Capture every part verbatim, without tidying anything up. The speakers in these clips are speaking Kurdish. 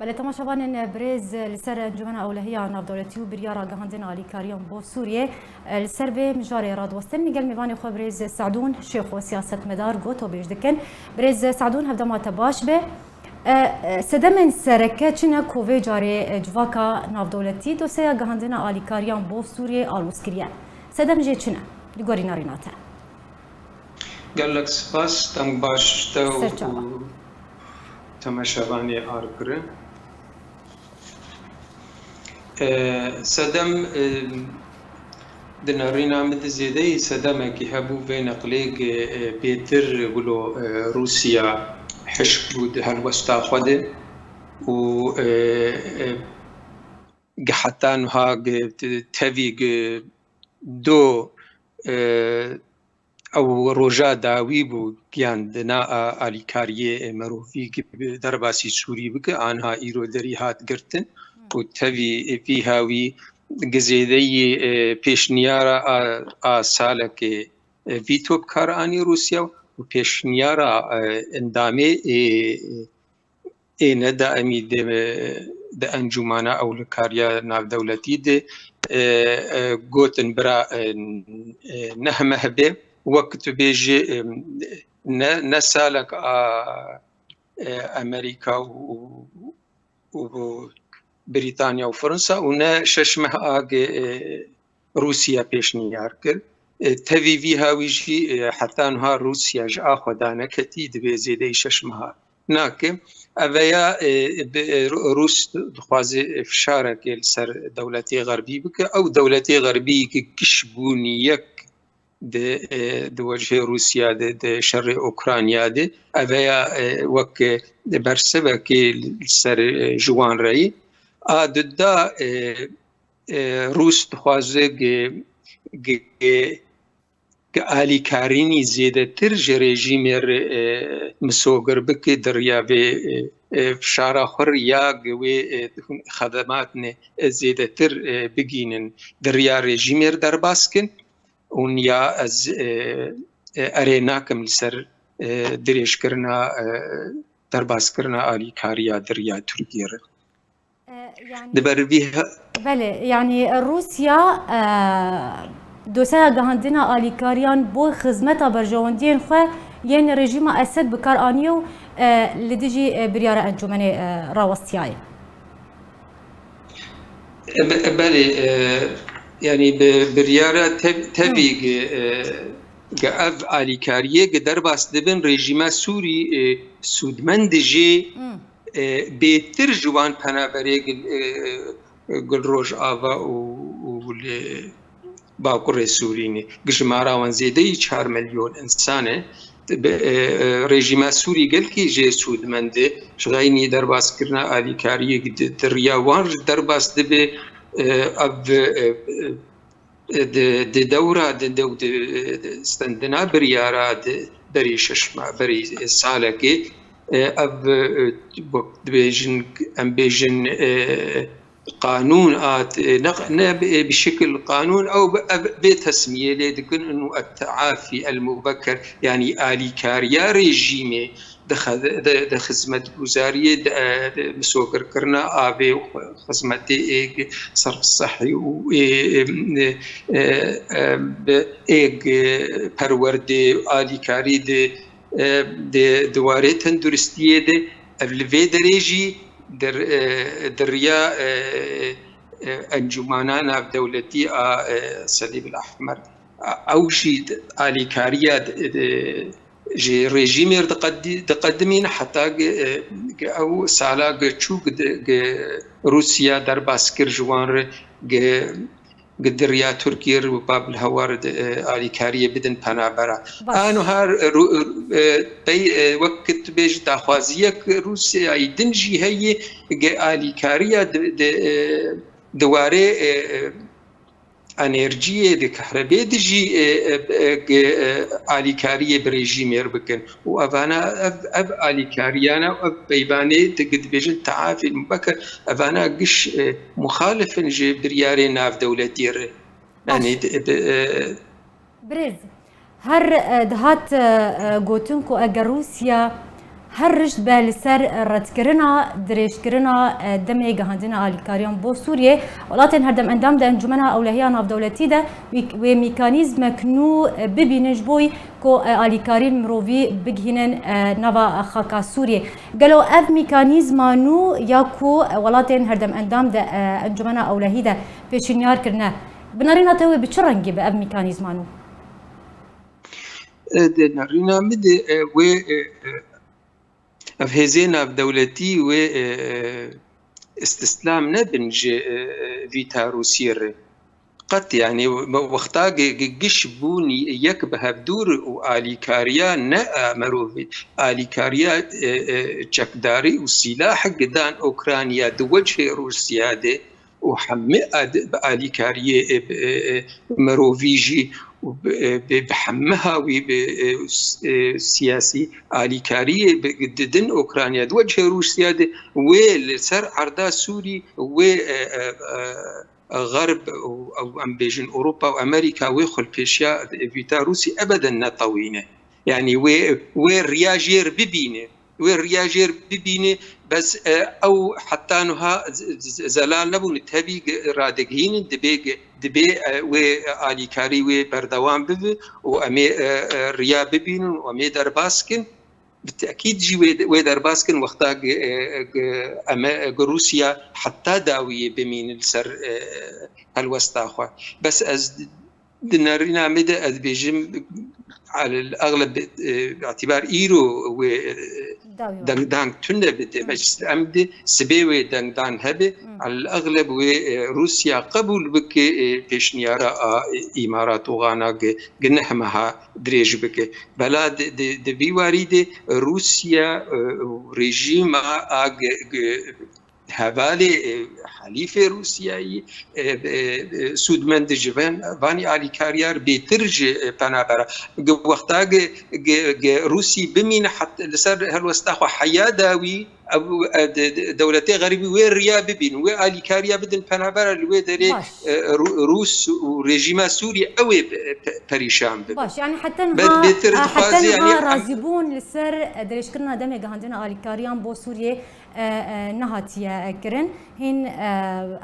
Belê, temaşevanên birêz, li ser Encûmena Ewlehiya Navdewletî û biryara gihandina alîkariyan bo Sûriyê, li ser vê mijarê radiwestin. Gel mêvanê xwe birêz Sedûn Şêxo, siyasetmedar, gotobêj dikin. Birêz Sedûn, hevdema te baş be. E, e, sedemên sereke çi ne ku vê carê, e, civaka navdewletî dosyeya gihandina alîkariyan bo Sûriyê alozkiriye? Sedem jê çi ne? Li gorî nerîna te. Gelek spas, deng baş te û Serçava. Temaşevanê arkirin. E, sedem, e, di nerîna min de zêdeyî sedemekî hebû vê neqlê, e, bêtir wilo, e, Rûsya hişk bû di helwesta xwe de û, e, e, gi heta niha gi tevî gi do, e, ew roja dawî bû giyandina a alîkariyê mirovî gi bi derbasî Sûrî bike, anha îro derî hat girtin û tevî vî hawî gi zêdeyî, e, pêşniyara a, a salekê, e, vîto bi kar anî Rûsya û pêşniyara, e, endamê, e, ê ne daimî di, di Encûmana Ewlikariya Navdewletî de, e, e, gotin bira, e, e, nehmeh be, wek tu bêjî, e, ne, ne salek a, e, Amerîka û, û Brîtanya û Fransa û ne şeş meh a ge, e, Rûsya pêşniyar kir. E, tevî vî hawî jî, e, heta niha Rûsya ji a xwe daneketî, divê zêdeyî şeş meha nake. Eveya, e, bi, e, Rû-, Rûs dixwaze fişarekê li ser dewletê Xerbî bike. Ew dewletê Xerbî ki giş bûn yek di, e, di wecihê Rûsya de, di şerê Ukrayna de. Eveya, e, wek, e, bersivekê li ser, e, ji wan re yî. A duda, e, e, Rûs dixwaze gi, gi, gi alîkarînî zêdetir ji rejîmê re, e, misogir bike, di riya vê, e, e, fişara xwe re ya gi wê, e, xedematnê, e, zêdetir, e, bigînin di riya rejîmê re derbas kin û ya ez, e, e, erê nakim li ser, e, dirêjkirina, e, derbaskirina alîkariya di riya Tirkiyê re. E, yanî Di ber vî he- Belê, yanî Rûsya, e, dosyeya gihandina alîkariyan bo xizmeta berjewendiyên xwe yên rejîma Esed bi kar aniye û, e, li dijî, e, biryara encûmenê, e, rawestiyaye. E, be-, e, belê, e, yanî bi biryara tev-, tevî Hı. gi, e, gi ev alîkariyê gi derbas dibin rejîma Sûrî, e, sûdmend jê, Hı. e, bêtir ji wan penaberê gil, e, gil Rojava û, û li Bakurê Sûrî ne. Gi jimara wan zêdeyî çar milyon însan e. Bi, e, e, rejîma Sûrî gelkî jê sûdmend e. Ji xeynî derbaskirina alîkariyê di, di riya wan re derbas dibe, e, ev, e, e, di, di dewra, di, di, di, di stendina biryara di berî şeş ma-, berî salekê, e, ev, e, wek dibêjin, em bêjin, e, qanûn a, e, ne, ne bi, bi şekil qanûn, ew bi, ev, vê tesmiyê lê dikin, inu et-teafî el-mubeker, yanî alîkariya rejîmê, di xe-, di, di xizmetguzariyê, di, e, di misogirkirina avê û xizmetê ê serf sehî û ê, ê, ê, e, bi ê, e, perwerdê, alîkarî di, e, di, di warê tenduristiyê de, ev li vê derê jî di, e, di riya, e, e, Encûmana Navdewletî a, e, Selîb el Ehmer, a, ew jî alîkariya di, di, ji rejîmê re diqedî-, diqedimîn heta gi, e, gi ew sala gi çû gi, gi Rûsya derbas kir ji wan re gi, gi di riya Tirkiyê re û Bab el Hewa re di, e, alîkariyê bidin penabera. Baş. A niha Rû-, e, pey, e, wek tu bêjî daxwaziyek Rûsyayî din jî heye gi alîkariya di, di, e, di warê, e, e, enerjiyê, di kehrebê de jî, e, e, e, gi, e, alîkariyê bi rejîmê re bikin. Û evana, ev, ev alîkariyana, ev peyvanê di, gi dibêjin teafî mubeker, evana giş, e, muxalif in ji biryarê navdewletî re. Baş. Yanî, di, di, e, Birêz, her, e, dihat, e, e, gotin ku eger Rûsya Her riş be li ser redkirina, dirêjkirina, e, demê gihandina alîkariyan bo Sûriyê. Welatên herdem endam di Encûmena Ewlehiya Navdewletî de wî-, wê mîkanîzmek nû, e, bibînin ji bo ku, e, alîkarî mirovî bigihînin, e, nava xaka Sûriyê. Gelo ev mîkanîzma nû ya ku, e, welatên herdem endam de, e, Encûmena Ewlehî de pêşinyar kirine, bi nerîna te wê bi çi rengî be ev mîkanîzma nû? E, di nerîna min de, e, wê, e, e, ev hêzê navdewletî wê, e, e, îstislam nebin ji, e, e, vîta Rûsiyê re. Qet, yanî, wexta gi-, gi-, giş bûn yek bi hevdûr û alîkariya ne a mirovî, alîkariya, e, e, çekdarî û sîlah gidan Ukrayna di wecihê Rûsya de û hemî ad-, bi alîkariyê, e, bi, e, e, mirovî jî û bi, e, bi, bi hemî hawî bi, e, s-, e, siyasî alîkariyê bi, didin Ukrayna di wecihê Rûsya de wê li ser erda Sûrî wê, e, e, e, Xerb û, û em bêjin Ewropa û Amerîka wê xulpêşiya vîta Rûsî ebeden netewîne. Yanî wê, wê riya jêr bibîne. Wê riya jêr bibîne, bes, e, ew heta niha z-, z-, zelal nebûne. Tevî gi-, radigihînin, dibê gi-, dibê, e, wê alîkarî wê berdewam bibe û em ê, e, e, riya bibînin û em ê derbas kin. Bi tekîd jî wê, wê derbas kin wexta gi, e, gi, eme, gi Rûsya heta dawiyê bimînin li ser, e, helwesta xwe. Bes ez di nerîna me de ez bêjim, elel exleb, e, îtîbar îro wê, e, Dawî were. Dengdan tune bi di Hı. meclis em di sibê wê dengdan hebe, Hı. elel exleb wê, e, Rûsya qebûl bike, e, pêşniyara a, e, Îmarat û Xana gi, gi neh meha dirêj bike. Bela di, di, di vî warî de Rûsya, e, û rejîma a gi, gi, hevalê, e, helîfê Rûsyayî, e, e, e, sûdmend ji van, vanî alîkariyar bêtir ji, e, penabera. Gi wexta gi, gi, gi Rûsî bimîne het-, li ser helwesta xwe heya dawî, ew, e, de, de, dewletê xerîbî wê riya bibîn, wê alîkariya bidin penabera li wê derê, Baş. e, Rû-, Rûs û rejîma Sûrî ew ê pe-, pe-, perîşan bibin. Baş, yani heta Be-, niha, bêtir e, heta dixwaze, niha yani, em razîbûn li ser, e, dirêjkirina demê gihandina alîkariyan bo Sûriyê, e, e, nehatiye, e, kirin. Hîn, e,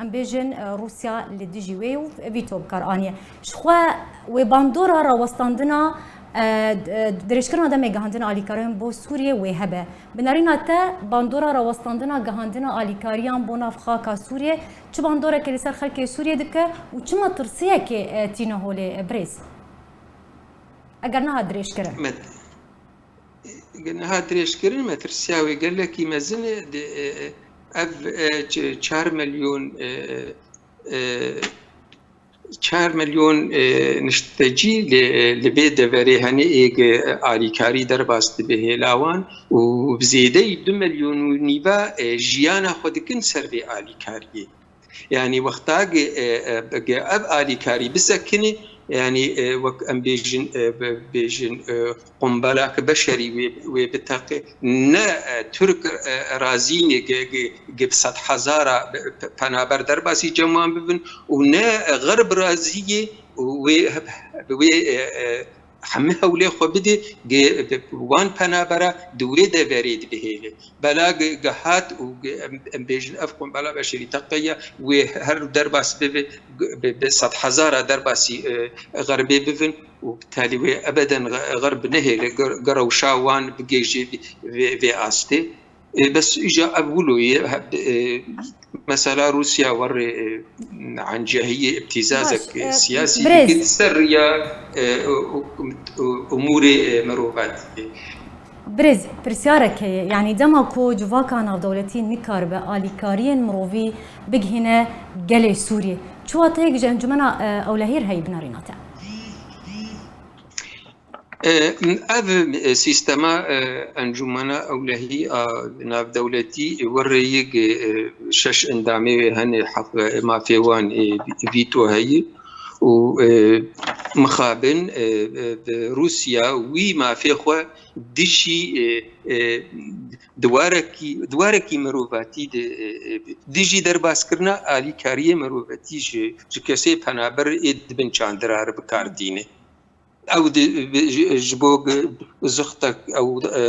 em bêjin, e, Rûsya li dijî wê û vîto bi kar aniye. Ji xwe wê bandora rawestandina, e, d-, e, dirêjkirina demê gihandina alîkariyan bo Sûriyê wê hebe. Bi nerîna te bandora rawestandina gihandina alîkariyan bo nav xaka Sûriyê çi bandoreke li ser xelkê Sûriyê dike û çi metirsiyekê, e, tîne holê, e, birêz? Eger niha dirêjkirin. Met-, niha dirêjkirin, metirsiya wê gelekî mezin e. Di, e, e, ev, e, ç-, çar milyon, e, e, çar milyon, e, niştecî li, li vê deverê hene ê gi alîkarî derbas dibe hêla wan û bi zêdeyî du milyon û nîva, e, jiyana xwe dikin ser vê alîkariyê. Yanî wexta gi, e, e, gi ev alîkarî bisekine, yanî, e, wek em bêjin, e, bi-, bêjin, e, qumbalak beşerî wê, wê biteqe, ne, e, Tirk, e, razî ne gi, gi, gi bi sedhezara pe-, penaber derbasî cem wan bibin û ne, e, Xerb razî ye û wê, wê, e, e, hemî hewlê xwe bide, gi, bi, wan penabera di wê deverê dibihêle. Bela gi, gi hat û gi, em, em bêjin ev qumbela beşerî teqeya wê her derbas bibe, gi, bi, bi sedhezara derbasî, e, Xerbê bibin û bi talî wê ebeden Xe-, Xerb nehêle, gi, gi rewşa wan bigêje vê, vê, vê astê. E, bes îja ev wilo ye, he, e, mesela Rûsya werê, e, ancehiyê îbtîzazek, Baş, e, e, siyasî birêz. Dike di ser riya, e, u-, u-, umûrê, e, mirovatiyê. Birêz, pirsyarek heye, yanî dema ku civaka navdewletî nikaribe alîkariyên mirovî bigihîne gelê Sûriyê, çi wateyek ji Encûmena, e, Ewlehî re heye bi nerîna te? E, ev, e, sîstema, e, Encûmena Ewlehî a navdewletî werê yek, e, şeş endamê wê hene heq, e, mafê wan, e, vîto heye û, e, mixabin, e, e, bi Rûsya wî mafê xwe dijî, e, e, di warekî, di warekî mirovatî de, e, e, dijî derbaskirina alîkariyê mirovatî ji, ji kesê penaber ê di bin çandira re bi kar tîne. Ew di, ji, ji bo zixtek ew, e,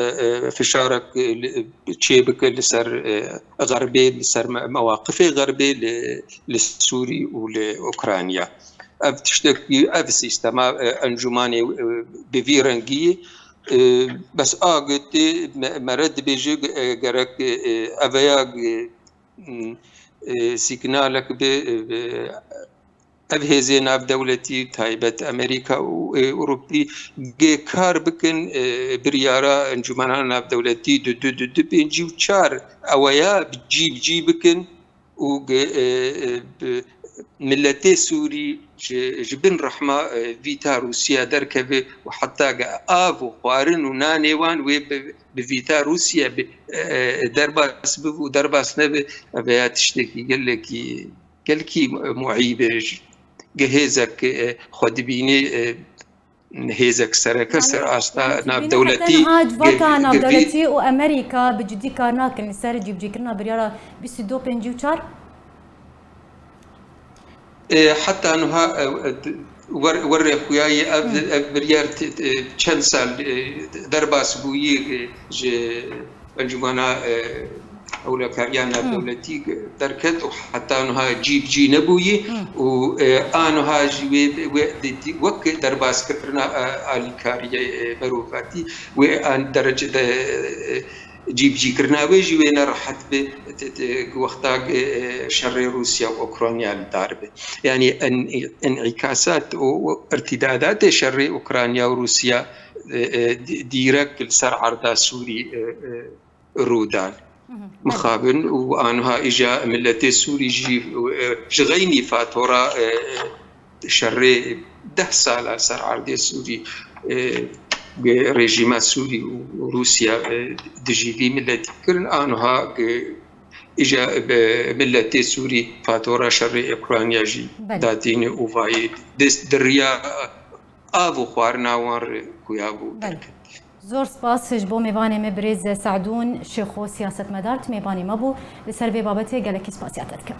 e, fişarek, e, li, çêbike li ser, e, Xerbê, li ser me-, mewaqifê Xerbê li, li Sûrî û li Ukrayna. Ev tiştekî, ev sîstema, e, encûmanê, e, bi vî rengî, e, bes a gotê me, me re dibêje, e, gerek, e, eveya, e, m, e, sîgnalek bi, e, bi ev hêzê navdewletî, taybet Amerîka û, e, Ewropî, gê kar bikin, e, biryara Encûmena Navdewletî du du du du pêncî û çar eweya bi cî bi cî bikin û ge-, e, e, bi miletê Sûrî ji, ji bin rehma, e, vîta Rûsya derkeve û heta ge av û xwarin û nanê wan wê bi, bi vîta Rûsya bi, e, e, derbas bibe û derbas nebe, ev ya tiştekî gelekî, gelekî muîb e. Ge hêzek, e, xwe dibîne, e, hêzek sereke ser asta navdewletî, tenha civaka navdewletî û Amerîka bi cidî kar nakin li ser cîbicîkirina biryara bîst û du pêncî û çar? E, heta niha, e, e, wer, wer rêxuyayî ev, ev biryar t-, t-, çend sal, e, derbas bûyî, e, ji Encûmena, e, Ewlekariya Navdewletî derket û heta niha cî bi cî nebûyî û, e, a niha jî wê, wê di, di, wek derbaskirina, e, alîkariyê, e, berovbatî wê an derece de, e, cîbicîkirina wê jî wê ne rehet be, t-, t-, wexta, e, şerê Rûsya û Ukrayna li dar be. Yanî en-, enîkasat û, û irtîdadatê şerê Ukrayna û Rûsya, e, e, dî-, dîrek li ser erda Sûrî, e, e, rû dan. Mixabin û aniha îja miletê Sûrî jî, e, ji xeynî fatora, e, şerê deh sala ser erdê Sûrî, e, rejîma Sûrî û Rûsya, e, dijî vî miletî kirin. Aniha, e, îja bi miletê Sûrî fatora şerê Ukrayna jî datîne û vayê dest di riya av û xwarina wan re xuya bû derket. Zor spas ji bo mêvanê me birêz Se'dûn Şêxo siyasetmedar, tu mêvanê me bû. Li ser vê babetê gelekî spasiya te dikim.